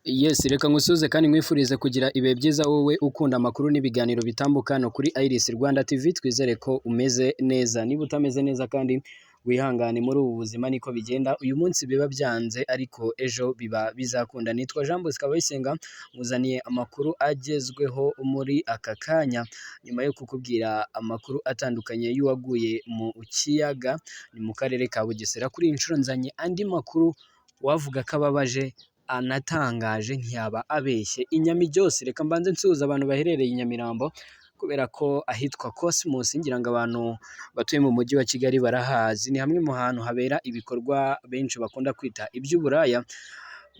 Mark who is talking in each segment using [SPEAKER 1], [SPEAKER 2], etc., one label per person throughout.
[SPEAKER 1] Yes, reka nkusuhuze kandi nkwifurize kugira ibihe byiza wowe ukunda amakuru n'ibiganiro bitambuka hano kuri Iris Rwanda TV. Twizere ko umeze neza. Niba utameze neza kandi wihangane, muri ubu buzima niko bigenda. Uyu munsi biba byanze ariko ejo biba bizakunda. Nitwa Jean Bosco Abayisenga, nkuzaniye amakuru agezweho muri aka kanya, nyuma yo kukubwira amakuru atandukanye y'uwaguye mu kiyaga ni mu karere ka Bugesera. Kuri iyi nshuro nzanye andi makuru wavuga ko ababaje anatangaje, ntiyaba abeshye. Inyamiryose, reka mbanze nsuhuza abantu baherereye i Nyamirambo, kubera ko ahitwa Cosmos ngira ngo abantu batuye mu mujyi wa Kigali barahazi. Ni hamwe mu hantu habera ibikorwa benshi bakunda kwita iby'uburaya.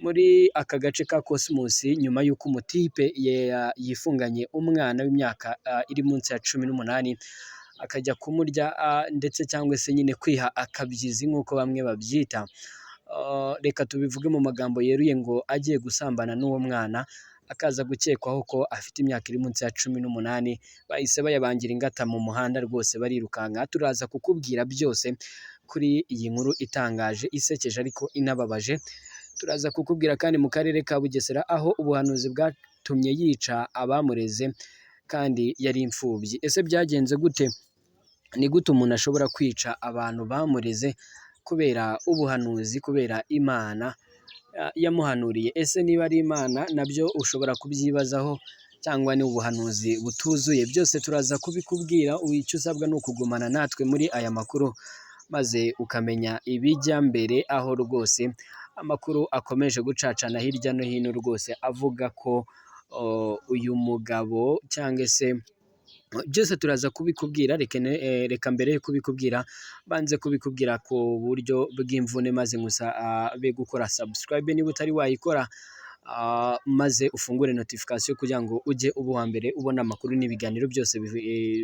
[SPEAKER 1] Muri aka gace ka Cosmos, nyuma y'uko umutipe yifunganye umwana w'imyaka iri munsi ya 18 akajya kumurya ndetse cyangwa se nyine kwiha akabyizi nk'uko bamwe babyita, reka tubivuge mu magambo yeruye, ngo agiye gusambana n'uwo mwana akaza gukekwaho ko afite imyaka iri munsi ya 18, bahise bayabangira ingata mu muhanda rwose barirukanka. Turaza kukubwira byose kuri iyi nkuru itangaje, isekeje ariko inababaje. Turaza kukubwira kandi mu karere ka Bugesera aho ubuhanuzi bwatumye yica abamureze kandi yari imfubyi. Ese byagenze gute? Ni gute umuntu ashobora kwica abantu bamureze kubera ubuhanuzi, kubera Imana yamuhanuriye? Ese niba ari Imana, nabyo ushobora kubyibazaho, cyangwa ni ubuhanuzi butuzuye? Byose turaza kubikubwira. Icyo usabwa ni ukugumana natwe muri aya makuru maze ukamenya ibijya mbere, aho rwose amakuru akomeje gucacana hirya no hino rwose avuga ko uyu mugabo cyangwa se byose turaza kubikubwira. Reka mbere yo kubikubwira banze kubikubwira ku buryo bw'imvune, maze ngusabe gukora subscribe niba utari wayikora, maze ufungure notification kugira ngo ujye uba uwa mbere ubona amakuru n'ibiganiro byose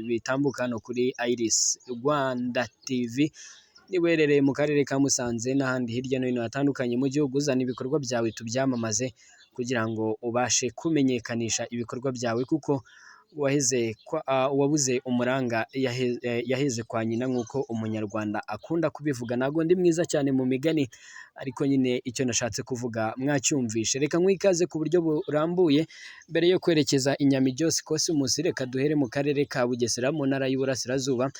[SPEAKER 1] bitambuka hano kuri Iris Rwanda TV. Niba uherereye mu karere ka Musanze n'ahandi hirya no hino hatandukanye mu gihugu, uzana ibikorwa byawe tubyamamaze kugira ngo ubashe kumenyekanisha ibikorwa byawe, kuko uwabuze umuranga yaheze kwa nyina, nk'uko umunyarwanda akunda kubivuga. Ntabwo ndi mwiza cyane mu migani, ariko nyine icyo nashatse kuvuga mwacyumvishe. Reka nguhe ikaze ku buryo burambuye. Mbere yo kwerekeza i Nyamiryose Cosmos, reka duhere mu karere ka Bugesera mu ntara y'Iburasirazuba,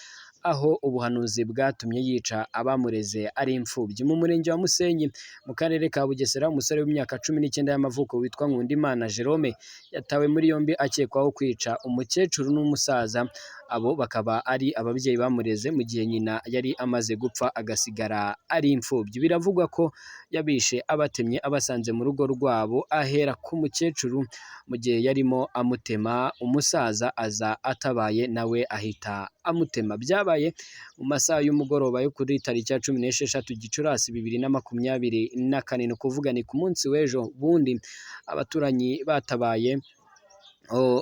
[SPEAKER 1] aho ubuhanuzi bwatumye yica abamureze ari imfubyi. Mu murenge wa Musenyi mu karere ka Bugesera, umusore w'imyaka 19 y'amavuko witwa Nkundimana Jerome yatawe muri yombi akekwaho kwica umukecuru n'umusaza, abo bakaba ari ababyeyi bamureze mu gihe nyina yari amaze gupfa agasigara ari imfubyi. Biravugwa ko yabishe abatemye abasanze mu rugo rwabo, ahera ku mukecuru mu gihe yarimo amutema, umusaza aza atabaye nawe ahita amutema. Byabaye mu masaha y'umugoroba yo kuri tariki ya 16 Gicurasi 2024, ni ukuvuga ni ku munsi w'ejo bundi. Abaturanyi batabaye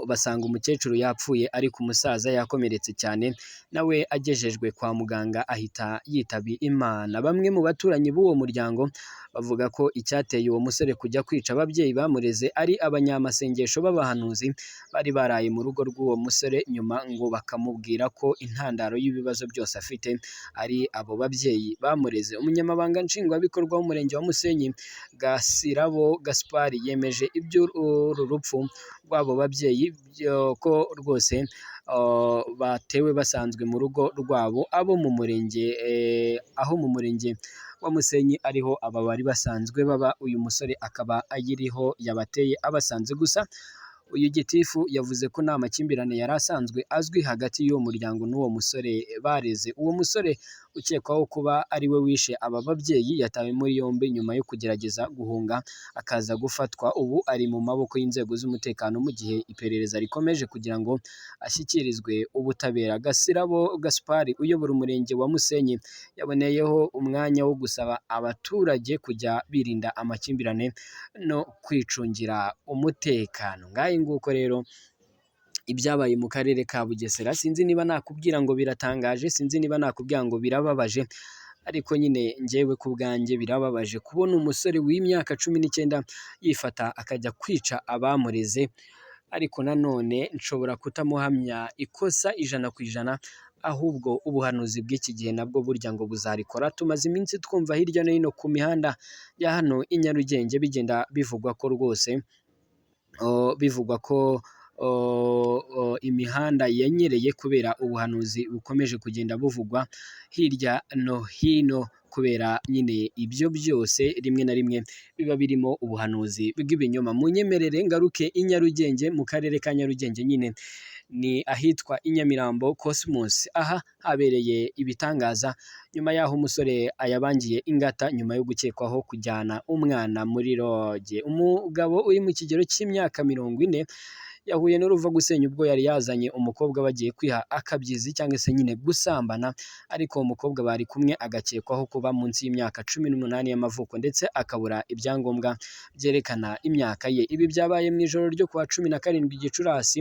[SPEAKER 1] basanga umukecuru yapfuye ariko umusaza yakomeretse cyane, nawe agejejwe kwa muganga ahita yitaba Imana. Bamwe mu baturanyi b'uwo muryango bavuga ko icyateye uwo musore kujya kwica ababyeyi bamureze ari abanyamasengesho b'abahanuzi bari baraye mu rugo rw'uwo musore, nyuma ngo bakamubwira ko intandaro y'ibibazo byose afite ari abo babyeyi bamureze. Umunyamabanga Nshingwabikorwa w'umurenge wa Musenyi, Gasirabo Gaspard, yemeje iby'uru rupfu rw'abo babyeyi ko rwose batewe basanzwe mu rugo rwabo, abo mu murenge aho mu murenge wa Musenyi ariho aba bari basanzwe baba, uyu musore akaba ayiriho yabateye abasanze. Gusa uyu gitifu yavuze ko nta makimbirane yari asanzwe azwi hagati y'uwo muryango n'uwo musore bareze. Uwo musore ukekwaho kuba ari we wishe aba babyeyi yatawe muri yombi nyuma yo kugerageza guhunga akaza gufatwa. Ubu ari mu maboko y'inzego z'umutekano mu gihe iperereza rikomeje kugira ngo ashyikirizwe ubutabera. Gasirabo Gaspard uyobora umurenge wa Musenyi yaboneyeho umwanya wo gusaba abaturage kujya birinda amakimbirane no kwicungira umutekano. Ngahe nguko rero ibyabaye mu karere ka Bugesera. Sinzi niba nakubwira ngo biratangaje, sinzi niba nakubwira ngo birababaje, ariko nyine njyewe ku bwanjye birababaje kubona umusore w'imyaka 19 yifata akajya kwica abamureze. Ariko nanone nshobora kutamuhamya ikosa 100%. Ahubwo ubuhanuzi bw'iki gihe nabwo burya ngo buzarikora. Tumaze iminsi twumva hirya no hino ku mihanda ya hano i Nyarugenge bigenda bivugwa ko rwose bivugwa ko imihanda yanyereye kubera ubuhanuzi bukomeje kugenda buvugwa hirya no hino, kubera nyine ibyo byose rimwe na rimwe biba birimo ubuhanuzi bw'ibinyoma. Munyemerere ngaruke i Nyarugenge, mu karere ka Nyarugenge nyine ni ahitwa i Nyamirambo Cosmos. Aha habereye ibitangaza nyuma y'aho umusore ayabangiye ingata nyuma yo gukekwaho kujyana umwana muri roge. Umugabo uri mu kigero cy'imyaka 40 yahuye n'uruva gusenya ubwo yari yazanye umukobwa bagiye kwiha akabyizi cyangwa se nyine gusambana, ariko uwo mukobwa bari kumwe agakekwaho kuba munsi y'imyaka 18 y'amavuko ndetse akabura ibyangombwa byerekana imyaka ye. Ibi byabaye mu ijoro ryo kuwa 17 Gicurasi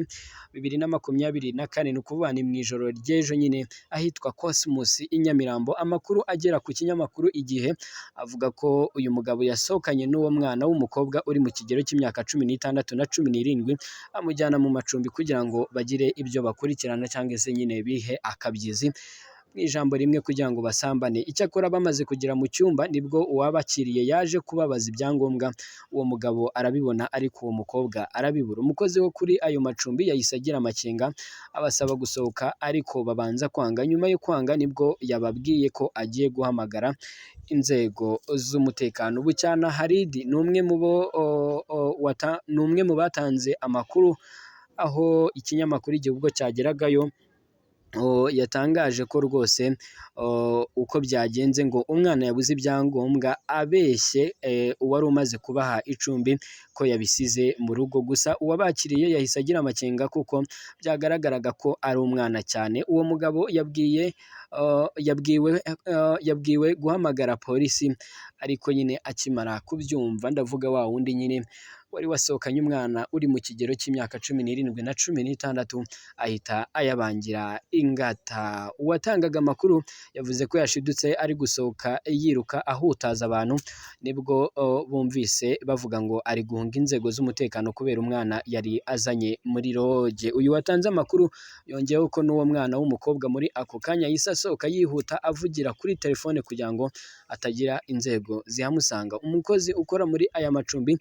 [SPEAKER 1] 2024, ni ukuvuga ni mu ijoro ry'ejo nyine, ahitwa Cosmos i Nyamirambo. Amakuru agera ku kinyamakuru Igihe avuga ko uyu mugabo yasohokanye n'uwo mwana w'umukobwa uri mu kigero cy'imyaka 16 na 17, amujyana mu macumbi kugira ngo bagire ibyo bakurikirana cyangwa se nyine bihe akabyizi, mu ijambo rimwe kugira ngo basambane. Icyakora bamaze kugera mu cyumba nibwo uwabakiriye yaje kubabaza ibyangombwa, uwo mugabo arabibona ariko uwo mukobwa arabibura. Umukozi wo kuri ayo macumbi yahise agira amakenga abasaba gusohoka ariko babanza kwanga. Nyuma yo kwanga nibwo yababwiye ko agiye guhamagara inzego z'umutekano. Bucyana Haridi ni umwe mu bo ni umwe mu batanze amakuru aho ikinyamakuru Igihe ubwo cyageragayo yatangaje ko rwose uko byagenze ngo umwana yabuze ibyangombwa abeshye uwari umaze kubaha icumbi ko yabisize mu rugo. Gusa uwabakiriye yahise agira amakenga kuko byagaragaraga ko ari umwana cyane. Uwo mugabo yabwiwe guhamagara polisi, ariko nyine akimara kubyumva, ndavuga wa wundi nyine wari wasohokanye umwana uri mu kigero cy'imyaka 17 na 16, ahita ayabangira ingata. Uwatangaga amakuru yavuze ko yashidutse ari gusohoka yiruka ahutaza abantu, nibwo bumvise bavuga ngo ari guhunga inzego z'umutekano kubera umwana yari azanye muri roge. Uyu watanze amakuru yongeyeho ko n'uwo mwana w'umukobwa muri ako kanya yahise asohoka yihuta avugira kuri telefone kugira ngo atagira inzego zihamusanga. Umukozi ukora muri aya macumbi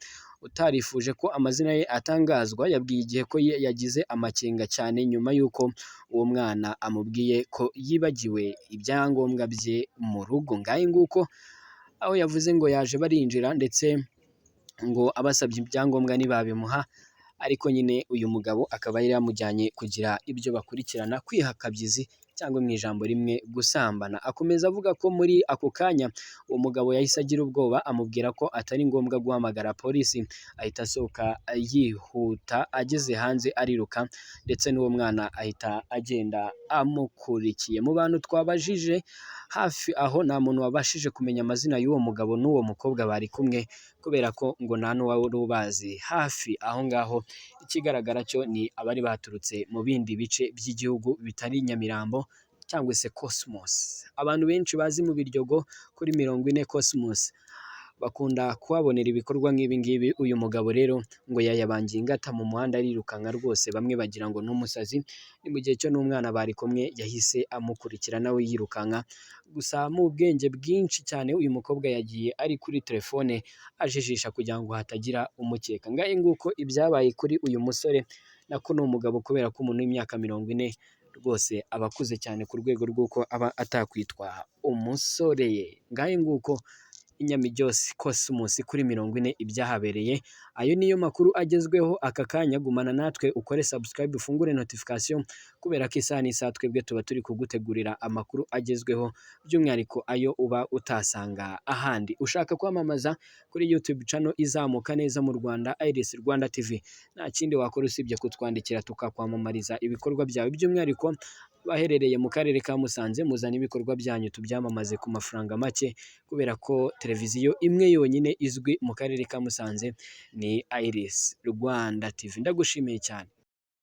[SPEAKER 1] utarifuje ko amazina ye atangazwa yabwiye Igihe ko yagize amakenga cyane nyuma y'uko uwo mwana amubwiye ko yibagiwe ibyangombwa bye mu rugo. Ngahe nguko aho yavuze ngo yaje barinjira ndetse ngo abasabye ibyangombwa ntibabimuha, ariko nyine uyu mugabo akaba yari yamujyanye kugira ibyo bakurikirana, kwiha akabyizi cyangwa mu ijambo rimwe gusambana. Akomeza avuga ko muri ako kanya uwo mugabo yahise agira ubwoba amubwira ko atari ngombwa guhamagara polisi, ahita asohoka yihuta, ageze hanze ariruka ndetse n'uwo mwana ahita agenda amukurikiye. Mu bantu twabajije hafi aho nta muntu wabashije kumenya amazina y'uwo mugabo n'uwo mukobwa bari kumwe, kubera ko ngo nta n'uwari ubazi hafi aho ngaho. Ikigaragara cyo ni abari baturutse mu bindi bice by'igihugu bitari Nyamirambo cyangwa se Cosmos. Abantu benshi bazi mu Biryogo kuri 40 Cosmos bakunda kuhabonera ibikorwa nk'ibi ngibi. Uyu mugabo rero ngo yayabangiye ingata mu muhanda arirukanka rwose, bamwe bagira ngo ni umusazi, ni mu gihe cyo n'umwana bari kumwe yahise amukurikira nawe yirukanka. Gusa mu bwenge bwinshi cyane uyu mukobwa yagiye ari kuri telefone ajijisha kugira ngo hatagira umukeka. Ngahe nguko ibyabaye kuri uyu musore, nako ni umugabo kubera ko umuntu w'imyaka 40 rwose aba akuze cyane ku rwego rw'uko aba atakwitwa umusore. Ngahe nguko Inyamiryose Cosmos kuri 40 ibyahabereye. Ayo niyo makuru agezweho aka kanya. Gumana natwe ukore subscribe, ufungure notification, kubera ko isaha n'isaha twebwe tuba turi kugutegurira amakuru agezweho, by'umwihariko ayo uba utasanga ahandi. Ushaka kwamamaza kuri YouTube channel izamuka neza mu Rwanda, Iris Rwanda TV, nta kindi wakora usibye kutwandikira tukakwamamariza ibikorwa byawe, by'umwihariko baherereye mu karere ka Musanze, muzane ibikorwa byanyu tubyamamaze ku mafaranga make, kubera ko televiziyo imwe yonyine izwi mu karere ka Musanze ni Iris Rwanda TV. Ndagushimiye cyane.